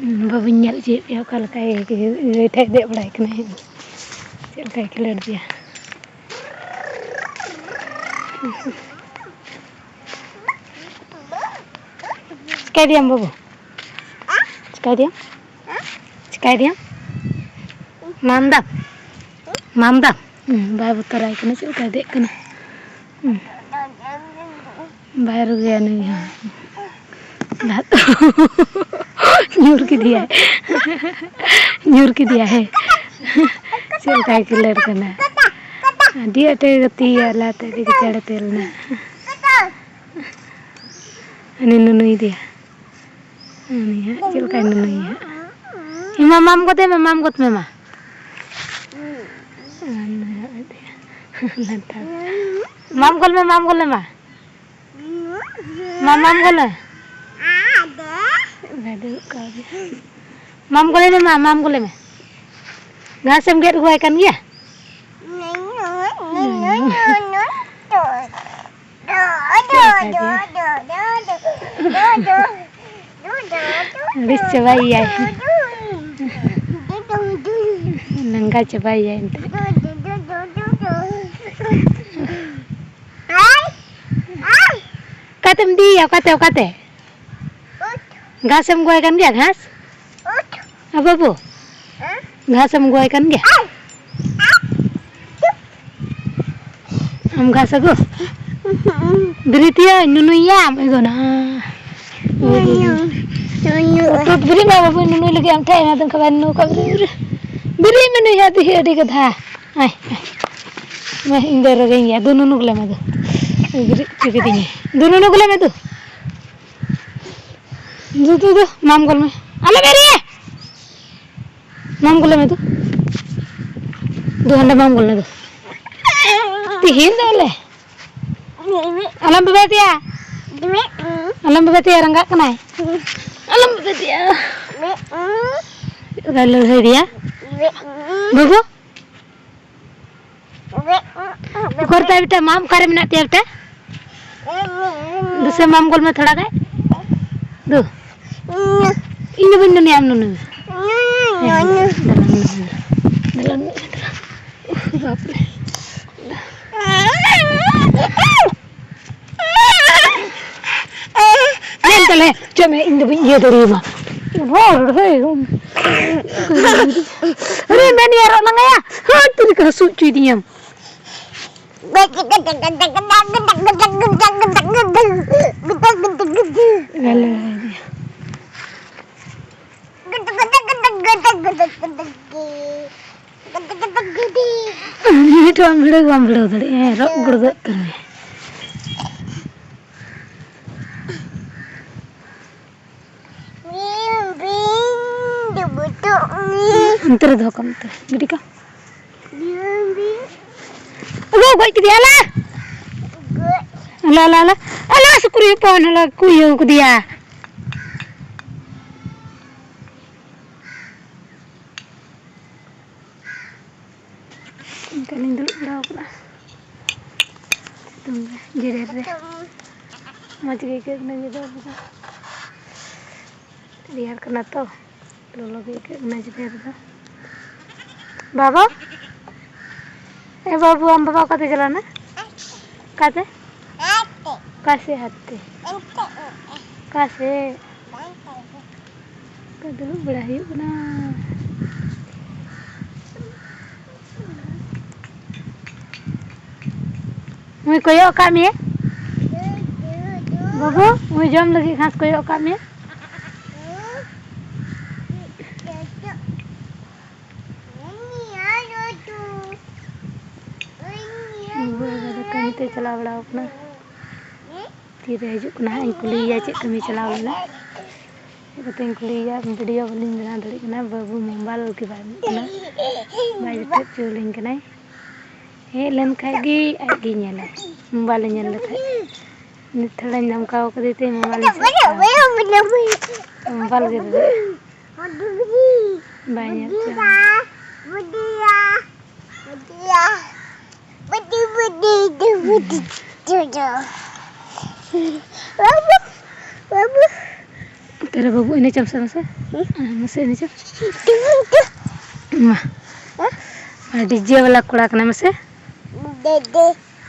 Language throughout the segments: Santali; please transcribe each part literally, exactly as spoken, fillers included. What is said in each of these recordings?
ᱵᱟᱹᱵᱩᱧ ᱧᱮᱞ ᱦᱚᱪᱚᱭᱮᱫ ᱯᱮᱭᱟ ᱚᱠᱟ ᱞᱮᱠᱟᱭ ᱜᱟᱹᱭ ᱴᱷᱮᱡ ᱫᱮᱡ ᱵᱟᱲᱟᱭ ᱠᱟᱱᱟᱭ, ᱪᱮᱫ ᱞᱮᱠᱟᱭ ᱠᱷᱮᱞᱳᱰ ᱜᱮᱭᱟ᱾ ᱪᱤᱠᱟᱹᱭ ᱫᱤᱭᱟᱢ ᱵᱟᱹᱵᱩ? ᱪᱤᱠᱟᱹᱭ ᱫᱤᱭᱟᱢ? ᱪᱤᱠᱟᱹᱭ ᱫᱤᱭᱟᱢ? ᱢᱟᱢ ᱫᱟᱢ? ᱢᱟᱢ ᱫᱟᱢ? ᱦᱩᱸ, ᱵᱟᱭ ᱵᱚᱛᱚᱨᱟᱭ ᱠᱟᱱᱟ, ᱪᱮᱫ ᱞᱮᱠᱟᱭ ᱫᱮᱡ ᱠᱟᱱᱟ᱾ ᱦᱩᱸ᱾ ᱵᱟᱭ ᱨᱩᱜᱤᱭᱟ ᱱᱩᱭ ᱦᱚᱸ᱾ ᱞᱟᱦᱟ ᱛᱮ ᱧᱩᱨ ᱠᱮᱫᱮᱭᱟᱭ᱾ ᱧᱩᱨ ᱠᱮᱫᱮᱭᱟᱭ᱾ ᱪᱮᱫ ᱞᱮᱠᱟᱭ ᱠᱷᱤᱞᱟᱹᱲ ᱠᱟᱱᱟ᱾ ᱟᱹᱰᱤ ᱟᱸᱴᱮ ᱜᱟᱛᱮᱭᱟ, ᱞᱟᱦᱟᱛᱮ ᱟᱹᱰᱤ ᱜᱟᱛᱮ ᱟᱸᱴᱮ ᱞᱮᱱᱟ᱾ ᱦᱟᱹᱱᱤ ᱱᱩᱱᱩᱭ ᱫᱮᱭᱟ᱾ ᱩᱱᱤ ᱦᱟᱸᱜ ᱪᱮᱫ ᱞᱮᱠᱟᱭ ᱱᱩᱱᱩᱭᱟ ᱦᱟᱸᱜ᱾ ᱮᱢᱟ, ᱢᱟᱢ ᱜᱚᱫᱮ ᱢᱮ, ᱢᱟᱢ ᱜᱚᱫ ᱢᱮ ᱢᱟ᱾ ᱟᱨ ᱱᱩᱭ ᱦᱟᱸᱜ ᱤᱫᱤᱭᱟ᱾ ᱞᱟᱱᱴᱷᱟ᱾ ᱢᱟᱢ ᱜᱚᱞ ᱢᱮ, ᱢᱟᱢ ᱜᱚᱞ ᱢᱮ ᱢᱟ᱾ ᱢᱟ, ᱢᱟᱢ ᱜᱚᱞ ᱢᱮ᱾ ᱵᱟᱭ ᱫᱩᱲᱩᱵ ᱠᱟᱣᱫᱮᱭᱟ᱾ ᱢᱟᱢ ᱜᱚᱞᱮ ᱢᱮ ᱢᱟ, ᱢᱟᱢ ᱜᱚᱞᱮ ᱢᱮ᱾ ᱜᱷᱟᱥ ᱮᱢ ᱜᱮᱫ ᱟᱹᱜᱩᱣᱟᱭ ᱠᱟᱱ ᱜᱮᱭᱟ? ᱪᱮᱫ ᱞᱮᱠᱟ ᱜᱮ? ᱟᱹᱲᱤᱥ ᱪᱟᱵᱟᱭᱮᱭᱟᱭ᱾ ᱞᱟᱸᱜᱟ ᱪᱟᱵᱟᱭᱮᱭᱟᱭ ᱮᱱᱛᱮ᱾ ᱚᱠᱟᱛᱮᱢ ᱤᱫᱤᱭᱮᱭᱟ? ᱚᱠᱟᱛᱮ, ᱚᱠᱟᱛᱮ? ᱜᱷᱟᱥ ᱮᱢ ᱟᱹᱜᱩᱣᱟᱭ ᱠᱟᱱ ᱜᱮᱭᱟ, ᱜᱷᱟᱥ? ᱮ ᱵᱟᱹᱵᱩ, ᱜᱷᱟᱥ ᱮᱢ ᱟᱹᱜᱩᱣᱟᱭ ᱠᱟᱱ ᱜᱮᱭᱟ? ᱟᱢ ᱜᱷᱟᱥ ᱟᱹᱜᱩ? ᱵᱤᱨᱤᱫ ᱭᱟᱹᱧ, ᱱᱩᱱᱩᱭᱟᱢ, ᱮᱜᱳ ᱱᱟ᱾ ᱱᱩᱱᱩ᱾ ᱛᱩᱫ ᱵᱤᱨᱤᱫ ᱢᱮ ᱵᱟᱹᱵᱩ, ᱱᱩᱱᱩᱭ ᱞᱟᱹᱜᱤᱫ ᱟᱢ ᱴᱷᱮᱱ ᱮᱱᱟ ᱫᱚ ᱠᱷᱟᱵᱟᱨ ᱱᱩᱱᱩ ᱠᱚ ᱵᱤᱨᱤᱫ, ᱵᱤᱨᱤᱫ ᱢᱮ ᱱᱩᱭ ᱦᱟᱹᱛᱤ ᱟᱹᱰᱤ ᱜᱟᱫᱷᱟ᱾ ᱟᱭ, ᱟᱭ᱾ ᱢᱮ, ᱤᱧ ᱫᱚ ᱨᱚᱜᱮᱧ ᱜᱮᱭᱟ᱾ ᱫᱩ ᱱᱩᱱᱩ ᱜᱮᱞᱮ ᱢᱮ ᱫᱩ᱾ ᱵᱤᱨᱤᱫ ᱦᱚᱪᱚ ᱠᱤᱫᱤᱧᱟ᱾ ᱫᱩ ᱱᱩᱱᱩ ᱜᱮᱞᱮ ᱢᱮ ᱫᱩ᱾ ᱫᱩ, ᱫᱩ, ᱫᱩ, ᱢᱟᱢ ᱜᱚᱞ ᱢᱮ᱾ ᱟᱞᱮ ᱵᱮᱨᱮ! ᱢᱟᱢ ᱜᱚᱞ ᱢᱮ ᱫᱩ᱾ ᱫᱩ, ᱦᱟᱸᱰᱮ ᱢᱟᱢ ᱜᱚᱞ ᱢᱮ ᱫᱩ᱾ ᱛᱤᱦᱤᱧ ᱫᱚ ᱟᱞᱮ᱾ ᱟᱞᱚᱢ ᱵᱮᱵᱮᱫᱮᱭᱟ᱾ ᱟᱞᱚᱢ ᱵᱮᱵᱮᱫᱮᱭᱟ, ᱨᱟᱸᱜᱟᱜ ᱠᱟᱱᱟᱭ᱾ ᱟᱞᱚᱢ ᱵᱮᱵᱮᱫᱮᱭᱟ᱾ ᱪᱮᱫ ᱞᱮᱠᱟᱭ ᱞᱟᱹᱲᱦᱟᱹᱭ ᱫᱮᱭᱟ᱾ ᱵᱟᱹᱵᱩ᱾ ᱚᱠᱚᱨ ᱛᱟᱭ ᱵᱮᱴᱟ, ᱢᱟᱢ ᱚᱠᱟᱨᱮ ᱢᱮᱱᱟᱜ ᱛᱟᱭᱟ ᱵᱮᱴᱟ? ᱫᱩᱥᱮ ᱢᱟᱢ ᱜᱚᱞ ᱢᱮ ᱛᱷᱚᱲᱟ ᱜᱟᱱ᱾ ᱫᱩ᱾ ᱤᱧ ᱫᱚ ᱵᱟᱹᱧ ᱱᱩᱱᱩᱭᱟ, ᱟᱢ ᱱᱩᱱᱩᱭ ᱢᱮ᱾ ᱦᱮᱸ, ᱫᱮᱞᱟ, ᱱᱩᱱᱩᱭ ᱢᱮ, ᱫᱮᱞᱟ᱾ ᱫᱮᱞᱟ, ᱱᱩᱱᱩᱭ ᱢᱮ, ᱫᱮᱞᱟ᱾ ᱩᱯᱷ, ᱵᱟᱯᱨᱮ᱾ ᱧᱮᱞ ᱛᱟᱞᱮ, ᱪᱮᱫ ᱢᱮ, ᱤᱧ ᱫᱚ ᱵᱟᱹᱧ ᱤᱭᱟᱹ ᱫᱟᱲᱮᱭᱟᱢᱟ᱾ ᱦᱚᱲ, ᱦᱮᱸ, ᱟᱨᱮ, ᱢᱮᱱ ᱤᱭᱟᱹ ᱨᱚᱜ ᱞᱟᱸᱜᱟᱭᱟ᱾ ᱦᱟᱹᱴ, ᱛᱤ ᱨᱮᱠᱚ ᱦᱟᱹᱥᱩ ᱦᱚᱪᱚᱭᱮᱫᱤᱧᱟᱢ᱾ ᱟᱞᱮ ᱞᱟᱜᱟᱭ ᱫᱤᱭᱟ᱾ ᱱᱤᱛᱚᱜ ᱟᱢ ᱵᱷᱤᱲᱟᱹᱣ ᱜᱮ ᱵᱟᱢ ᱵᱷᱤᱲᱟᱹᱣ ᱫᱟᱲᱮᱭᱟᱜᱼᱟ, ᱦᱮᱸ, ᱨᱚᱜ ᱜᱩᱲᱫᱟᱹᱜ ᱩᱛᱟᱹᱨ ᱢᱮ᱾ ᱚᱱᱛᱮ ᱨᱮ ᱫᱚᱦᱚ ᱠᱟᱜ ᱢᱮ, ᱜᱤᱰᱤ ᱠᱟᱜ᱾ ᱟᱞᱮ, ᱟᱞᱮ, ᱟᱞᱮ, ᱟᱞᱮ ᱥᱩᱠᱨᱤ ᱦᱚᱯᱚᱱ, ᱟᱞᱮ ᱠᱩᱭᱟᱹ ᱠᱮᱫᱮᱭᱟ᱾ ᱚᱱᱠᱟ ᱞᱤᱧ ᱫᱩᱲᱩᱵ ᱵᱟᱲᱟ ᱟᱠᱟᱱᱟ ᱥᱤᱛᱩᱝ ᱨᱮ, ᱡᱮᱨᱮᱲ ᱨᱮ᱾ ᱢᱚᱡᱽ ᱜᱮ ᱟᱹᱭᱠᱟᱹᱜ ᱠᱟᱱᱟ ᱡᱮᱨᱮᱲ ᱨᱮᱫᱚ᱾ ᱨᱮᱭᱟᱲ ᱠᱟᱱᱟ ᱛᱚ, ᱞᱚᱞᱚ ᱜᱮ ᱟᱹᱭᱠᱟᱹᱜ ᱠᱟᱱᱟ ᱡᱮᱨᱮᱲ ᱨᱮᱫᱚ᱾ ᱵᱟᱵᱟ, ᱮ ᱵᱟᱹᱵᱩ, ᱟᱢ ᱵᱟᱵᱟ ᱚᱠᱟᱛᱮ ᱪᱟᱞᱟᱣᱱᱟ? ᱚᱠᱟᱛᱮ? ᱚᱠᱟ ᱥᱮᱫ ᱦᱟᱛᱮ? ᱚᱠᱟ ᱥᱮᱫ? ᱚᱱᱠᱟ ᱫᱩᱲᱩᱵ ᱵᱟᱲᱟ ᱦᱩᱭᱩᱜ ᱠᱟᱱᱟ᱾ ᱩᱱᱤ ᱠᱚᱭᱚᱜ ᱟᱠᱟᱫ ᱢᱮᱭᱟ᱾ ᱵᱟᱹᱵᱩ, ᱩᱱᱤ ᱡᱚᱢ ᱞᱟᱹᱜᱤᱫ ᱜᱷᱟᱥ ᱠᱚᱭᱚᱜ ᱟᱠᱟᱫ ᱢᱮᱭᱟ᱾ ᱵᱟᱹᱵᱩ ᱫᱚ ᱠᱟᱹᱢᱤ ᱛᱮ ᱪᱟᱞᱟᱣ ᱵᱟᱲᱟ ᱟᱠᱟᱱᱟ᱾ ᱛᱤᱨᱮ ᱦᱤᱡᱩᱜ ᱠᱟᱱᱟ ᱦᱟᱸᱜ, ᱤᱧ ᱠᱩᱞᱤᱭᱮᱭᱟ ᱪᱮᱫ ᱠᱟᱹᱢᱤ ᱪᱟᱞᱟᱣ ᱞᱮᱱᱟ᱾ ᱦᱮᱡ ᱠᱟᱛᱮᱧ ᱠᱩᱞᱤᱭᱮᱭᱟ, video ᱵᱟᱹᱞᱤᱧ ᱵᱮᱱᱟᱣ ᱫᱟᱲᱮᱭᱟᱜ ᱠᱟᱱᱟ, ᱵᱟᱹᱵᱩ mobile ᱜᱮ ᱵᱟᱭ ᱮᱢᱚᱜ ᱠᱟᱱᱟ, ᱵᱟᱭ ᱡᱚᱴᱮᱫ ᱦᱚᱪᱚ ᱞᱤᱧ ᱠᱟᱱᱟᱭ᱾ ᱦᱮᱡ ᱞᱮᱱ ᱠᱷᱟᱡ ᱜᱮ ᱟᱡ ᱜᱮ ᱧᱮᱞᱟᱭ, mobile ᱮ ᱧᱮᱞ ᱞᱮᱠᱷᱟᱡ᱾ ᱱᱤᱛ ᱛᱷᱚᱲᱟᱧ ᱫᱷᱟᱢᱠᱟᱣ ᱠᱟᱫᱮ ᱛᱮ mobile ᱮ ᱥᱟᱵ ᱠᱟᱜᱼᱟ᱾ Mobile ᱜᱮ ᱵᱟᱭ ᱧᱮᱞ ᱦᱚᱪᱚ᱾ ᱨᱮ ᱵᱟᱹᱵᱩ, ᱮᱱᱮᱡᱟᱢ ᱥᱮ ᱢᱟᱥᱮ᱾ ᱦᱮᱸ, ᱢᱟᱥᱮ ᱮᱱᱮᱡᱟᱢ᱾ ᱢᱟ᱾ ᱟᱨ ᱰᱤᱡᱮ ᱵᱟᱞᱟ ᱠᱚᱲᱟ ᱠᱟᱱᱟ, ᱢᱟᱥᱮ᱾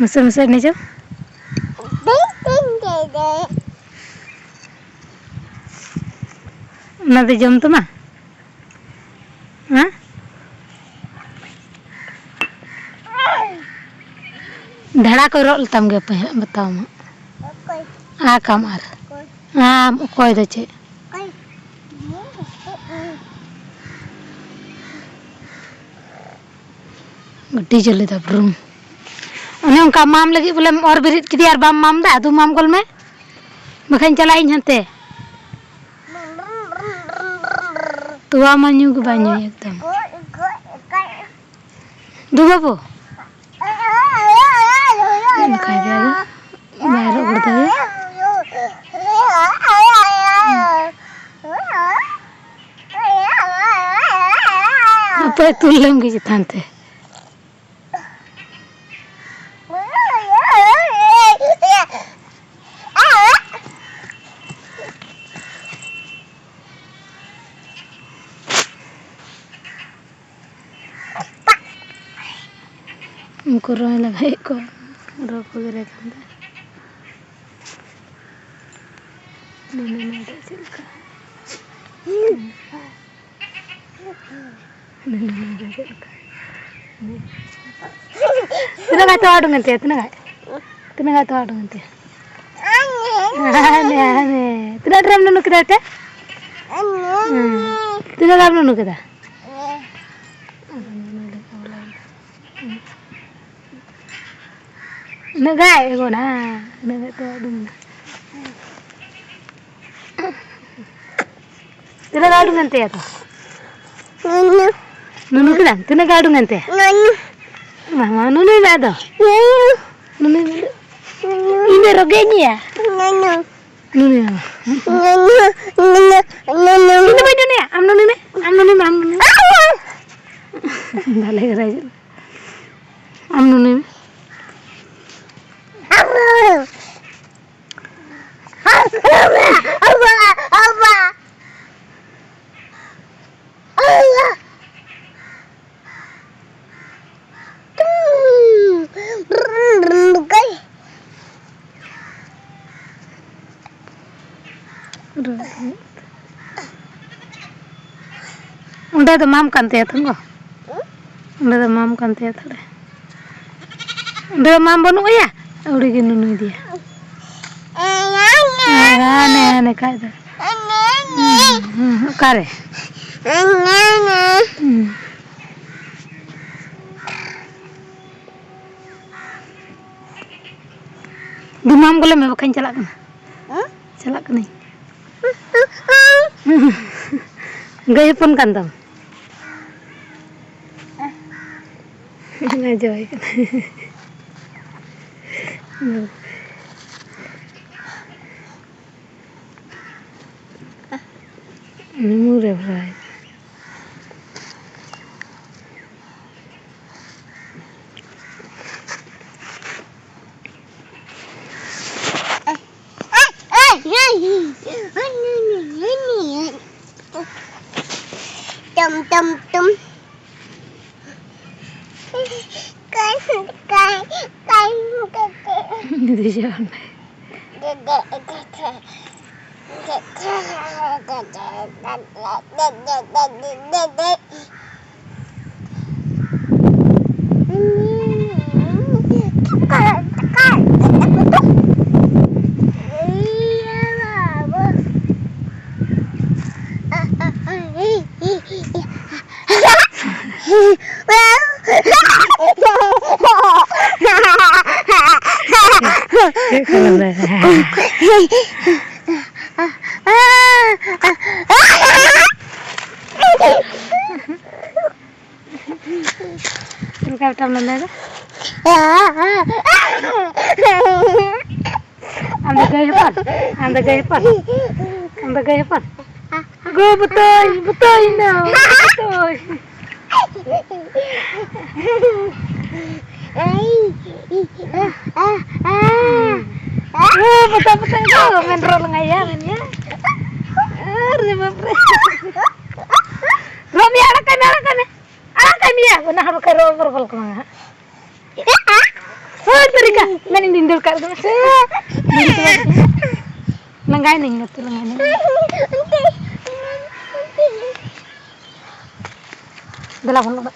ᱢᱟᱥᱮ, ᱢᱟᱥᱮ ᱮᱱᱮᱡᱟᱢ᱾ ᱚᱱᱟ ᱫᱚ ᱡᱚᱢ ᱛᱟᱢᱟ? ᱦᱮᱸ? ᱫᱷᱟᱲᱟ ᱠᱚ ᱨᱚᱜ ᱞᱮᱛᱟᱢ ᱜᱮ ᱦᱟᱯᱮ ᱦᱟᱸᱜ, ᱵᱟᱛᱟᱣ ᱢᱟ᱾ ᱚᱠᱚᱭ? ᱟᱠᱟᱢ ᱟᱨ᱾ ᱚᱠᱚᱭ? ᱟᱢ ᱚᱠᱚᱭ ᱫᱚ ᱪᱮᱫ? ᱚᱠᱚᱭ? ᱜᱟᱹᱰᱤ ᱪᱟᱹᱞᱩᱭ ᱫᱟ ᱵᱨᱩᱢ᱾ ᱚᱱᱮ ᱚᱱᱠᱟ ᱢᱟᱢ ᱞᱟᱹᱜᱤᱫ ᱵᱚᱞᱮᱢ ᱚᱨ ᱵᱮᱨᱮᱫ ᱠᱮᱫᱮᱭᱟ ᱟᱨ ᱵᱟᱢ ᱢᱟᱢ ᱫᱟ, ᱟᱫᱚ ᱢᱟᱢ ᱜᱚᱞ ᱢᱮ, ᱵᱟᱠᱷᱟᱱ ᱪᱟᱞᱟᱜ ᱤᱧ ᱦᱟᱱᱛᱮ᱾ ᱛᱚᱣᱟ ᱢᱟ ᱧᱩ ᱜᱮ ᱵᱟᱭ ᱧᱩᱭᱟ ᱮᱠᱫᱚᱢ᱾ ᱫᱩ ᱵᱟᱹᱵᱩ᱾ ᱚᱱᱠᱟ ᱜᱮ ᱟᱫᱚ ᱵᱟᱭ ᱨᱚᱜ ᱵᱟᱲᱟ ᱫᱟᱲᱮᱭᱟᱜᱼᱟ᱾ ᱟᱯᱮ ᱛᱩᱞ ᱞᱮᱢ ᱜᱮ ᱪᱮᱛᱟᱱ ᱛᱮ᱾ ᱩᱱᱠᱩ ᱨᱚᱦᱚᱭ ᱞᱟᱜᱟᱭᱮᱫ ᱠᱚᱣᱟ, ᱨᱚ ᱠᱚ ᱜᱮᱨᱮ ᱠᱟᱱ ᱛᱮ᱾ ᱱᱩᱱᱩ ᱱᱚᱰᱮ ᱪᱮᱫ ᱞᱮᱠᱟ? ᱱᱩᱱᱩ ᱱᱚᱰᱮ ᱪᱮᱫ ᱞᱮᱠᱟ? ᱛᱤᱱᱟᱹᱜ ᱜᱟᱡ ᱛᱚᱣᱟ ᱩᱰᱩᱝ ᱮᱱ ᱛᱟᱭᱟ? ᱛᱤᱱᱟᱹᱜ ᱜᱟᱡ? ᱛᱤᱱᱟᱹᱜ ᱜᱟᱡ ᱛᱚᱣᱟ ᱩᱰᱩᱝ ᱮᱱ ᱛᱟᱭᱟ? ᱦᱟᱱᱮ, ᱦᱟᱱᱮ᱾ ᱛᱤᱱᱟᱹᱜ ᱰᱷᱮᱨᱮᱢ ᱱᱩᱱᱩ ᱠᱮᱫᱟ ᱮᱱᱛᱮ? ᱦᱮᱸ᱾ ᱛᱤᱱᱟᱹᱜ ᱜᱟᱱ ᱱᱩᱱᱩ ᱠᱮᱫᱟ? ᱩᱱᱟᱹᱜ ᱜᱟᱡ ᱜᱚᱱᱟ, ᱩᱱᱟᱹᱜ ᱜᱟᱡ ᱛᱚᱣᱟ ᱩᱰᱩᱝ ᱮᱱᱟ᱾ ᱛᱤᱱᱟᱹᱜ ᱜᱟᱱ ᱩᱰᱩᱝ ᱮᱱ ᱛᱟᱭᱟ ᱛᱚ? ᱱᱩᱱᱩ᱾ ᱱᱩᱱᱩ ᱠᱮᱫᱟᱢ? ᱛᱤᱱᱟᱹᱜ ᱜᱟᱱ ᱩᱰᱩᱝ ᱮᱱ ᱛᱟᱭᱟ? ᱱᱩᱱᱩ᱾ ᱢᱟ, ᱢᱟ, ᱱᱩᱱᱩᱭ ᱢᱮ ᱟᱫᱚ᱾ ᱱᱩᱱᱩ᱾ ᱱᱩᱱᱩᱭ ᱢᱮ᱾ ᱱᱩᱱᱩ᱾ ᱤᱧ ᱫᱚ ᱨᱚᱜᱮᱧ ᱜᱮᱭᱟ᱾ ᱱᱩᱱᱩ᱾ ᱱᱩᱱᱩᱭ ᱢᱮ᱾ ᱱᱩᱱᱩ, ᱱᱩᱱᱩ, ᱱᱩᱱᱩ, ᱱᱩᱱᱩ᱾ ᱤᱧ ᱫᱚ ᱵᱟᱹᱧ ᱱᱩᱱᱩᱭᱟ᱾ ᱟᱢ ᱱᱩᱱᱩᱭ ᱢᱮ, ᱟᱢ ᱱᱩᱱᱩᱭ ᱢᱮ, ᱟᱢ ᱱᱩᱱᱩᱭ ᱢᱮ᱾ ᱵᱷᱟᱞᱮ ᱜᱮ ᱨᱟᱜ ᱦᱤᱡᱩᱜ ᱠᱟᱱᱟ᱾ ᱟᱢ ᱱᱩᱱᱩᱭ ᱢᱮ᱾ ᱚᱸᱰᱮ ᱫᱚ ᱢᱟᱢ ᱠᱟᱱ ᱛᱟᱭᱟ ᱛᱚ ᱜᱚ? ᱚᱸᱰᱮ ᱫᱚ ᱢᱟᱢ ᱠᱟᱱ ᱛᱟᱭᱟ ᱛᱟᱦᱞᱮ᱾ ᱚᱸᱰᱮ ᱫᱚ ᱢᱟᱢ ᱵᱟᱹᱱᱩᱜ ᱮᱭᱟ? ᱟᱹᱣᱲᱤ ᱜᱮ ᱱᱩᱱᱩᱭ ᱫᱤᱭᱟ᱾ ᱦᱟᱱᱮ, ᱦᱟᱱᱮ ᱠᱷᱟᱡ ᱫᱚ᱾ ᱦᱩᱸ, ᱦᱩᱸ, ᱚᱠᱟᱨᱮ? ᱦᱩᱸ᱾ ᱫᱩ ᱢᱟᱢ ᱜᱚᱞᱮ ᱢᱮ, ᱵᱟᱠᱷᱟᱱ ᱪᱟᱞᱟᱜ ᱠᱟᱱᱟ᱾ ᱦᱮᱸ? ᱪᱟᱞᱟᱜ ᱠᱟᱹᱱᱟᱹᱧ᱾ ᱜᱟᱹᱭ ᱦᱚᱯᱚᱱ ᱠᱟᱱ ᱛᱟᱢ᱾ ᱡᱚᱭ ᱠᱟᱱᱟ᱾ ᱩᱱᱤ ᱢᱩ ᱨᱮ ᱵᱷᱚᱨᱟᱣ᱾ Tum, tum, tum. Kan, kan, kan. Hindi siya. ᱪᱮᱫ ᱞᱮᱠᱟ ᱢᱤᱫᱴᱟᱝ ᱞᱟᱸᱫᱟᱭᱮᱫᱟ? ᱟᱢ ᱫᱚ ᱜᱟᱹᱭ ᱦᱚᱯᱚᱱ? ᱟᱢ ᱫᱚ ᱜᱟᱹᱭ ᱦᱚᱯᱚᱱ? ᱟᱢ ᱫᱚ ᱜᱟᱹᱭ ᱦᱚᱯᱚᱱ? ᱜᱳ ᱵᱩᱛᱟᱹᱭ, ᱵᱩᱛᱟᱹᱭ ᱱᱟ, ᱵᱩᱛᱟᱹᱭ᱾ ᱳ, ᱵᱩᱛᱟᱹ, ᱵᱩᱛᱟᱹ ᱫᱚ ᱢᱮᱱ ᱨᱚᱲ ᱞᱟᱸᱜᱟᱭᱟ, ᱢᱮᱱᱭᱟ᱾ ᱟᱨᱮ ᱵᱟᱯ ᱨᱮ᱾ ᱨᱚᱢᱤ, ᱟᱲᱟᱜ ᱠᱟᱭ ᱢᱮ, ᱟᱲᱟᱜ ᱠᱟᱭ ᱢᱮ᱾ ᱟᱲᱟᱜ ᱠᱟᱭ ᱢᱮᱭᱟ, ᱚᱱᱟ ᱦᱚᱲ ᱵᱟᱠᱷᱟᱡ ᱨᱚᱲ ᱵᱚᱨ ᱜᱚᱞ ᱠᱟᱱᱟ ᱦᱟᱸᱜ᱾ ᱦᱳᱭ, ᱛᱟᱹᱨᱤᱠᱟ, ᱢᱮᱱ ᱤᱧ ᱫᱤᱱ ᱫᱚᱨᱠᱟᱨ ᱠᱟᱱᱟ ᱥᱮ᱾ ᱞᱟᱸᱜᱟᱭᱱᱟᱹᱧ ᱜᱟᱛᱮ, ᱞᱟᱸᱜᱟᱭᱱᱟᱹᱧ᱾ ᱫᱮᱞᱟ ᱵᱚᱱ ᱚᱲᱟᱜ᱾